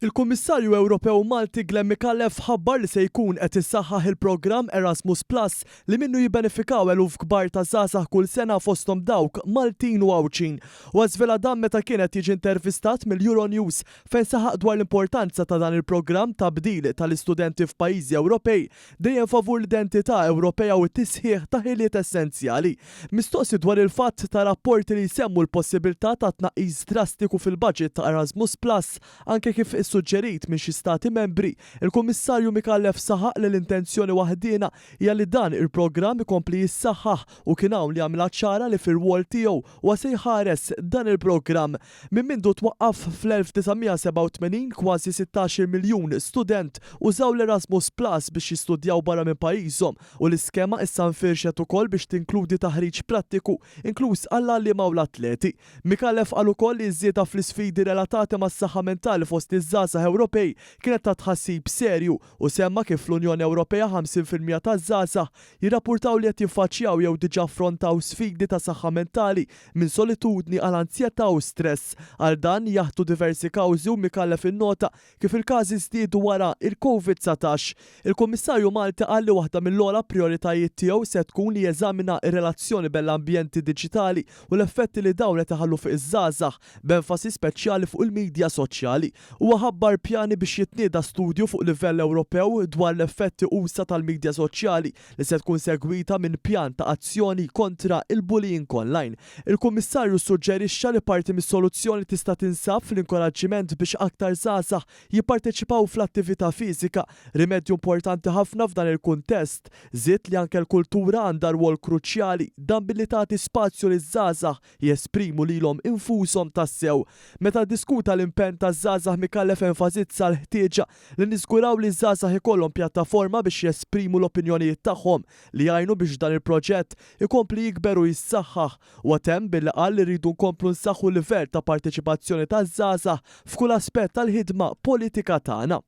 Il-Kummissarju Ewropew Malti Glenn Micallef ħabbar li se jkun qed issaħħaħ il-programm Erasmus Plus li minnu jibbenefikaw eluf kbar ta' żgħażagħ kull sena fosthom dawk Maltin u Għawdxin. Huwa żvela dan meta kien qed jiġi intervistat mill-Euronews fejn saħaq dwar l-importanza ta' dan il-programm ta' bdil tal-istudenti f'pajjiżi Ewropej dejjem favur l-identità Ewropea u t-tisħiħ ta' ħiliet essenzjali. Mistoqsi dwar il-fatt ta' rapporti li jsemmu l-possibilità ta' tnaqqis drastiku fil-baġit ta' Erasmus Plus, anke kif issuġġerit minn xi Stati Membri, il-Kummissarju Micallef saħaq li l-intenzjoni waħdiena hija li dan il-programm ikompli jissaħħaħ u kien hawn li għamilha ċara li fir-rwol tiegħu huwa se jħares dan il-programm. Minn mindu twaqqaf fl-1987 kważi 16-il miljun student użaw l-Erasmus Plus biex jistudjaw barra minn pajjiżhom u l-iskema issa nfirxet ukoll biex tinkludi taħriġ prattiku, inkluż għall-għalliema u l-atleti. Micallef qal ukoll li ż-żieda fl-isfidi relatati mas-saħħa mentali fost iż-żgħażagħ Ewropej kienet ta' tħassib serju u semma kif fl-Unjoni Ewropea 50% taż-żgħażagħ jirrappurtaw li qed jiffaċċjaw jew diġà affrontaw sfidi ta' saħħa mentali minn solitudni għal anzjetà u stress. Għal dan jaħtu diversi kawżi u Micallef innota kif il-każi żdiedu wara il-Covid 19. Il-Kummissarju Malti qal li waħda mill-ogħla prijoritajiet tiegħu se tkun li jeżamina r-relazzjoni bejn l-ambjenti diġitali u l-effetti li dawn qed iħallu fuq iż-żgħażagħ, b'enfasi speċjali fuq il-midja soċjali. Huwa ħabbar pjani biex jitnieda studju fuq livell Ewropew dwar l-effetti usa' tal-midja soċjali li se tkun segwita minn pjan ta' azzjoni kontra l-bullying online. Il-Kummissarju ssuġġerixxa li parti mis-soluzzjoni tista' tinsab fl-inkoraġġiment biex aktar żgħażagħ jipparteċipaw fl-attività fiżika, rimedju importanti ħafna f'dan il-kuntest. Żied li anke l-kultura għandha rwol kruċjali, dan billi tagħti spazju liż-żgħażagħ jesprimu lilhom infushom tassew. Meta ddiskuta l-impenn taż-żgħażagħ Micallef enfasizza l-ħtieġa li niżguraw li ż-żgħażagħ ikollhom pjattaforma biex jesprimu l-opinjonijiet tagħhom li jgħinu biex dan il-proġett ikompli jikber u jissaħħaħ. Huwa temm billi qal li rridu nkomplu nsaħħu l-livell ta' parteċipazzjoni taż-żgħażagħ f'kull aspett tal-ħidma politika tagħna.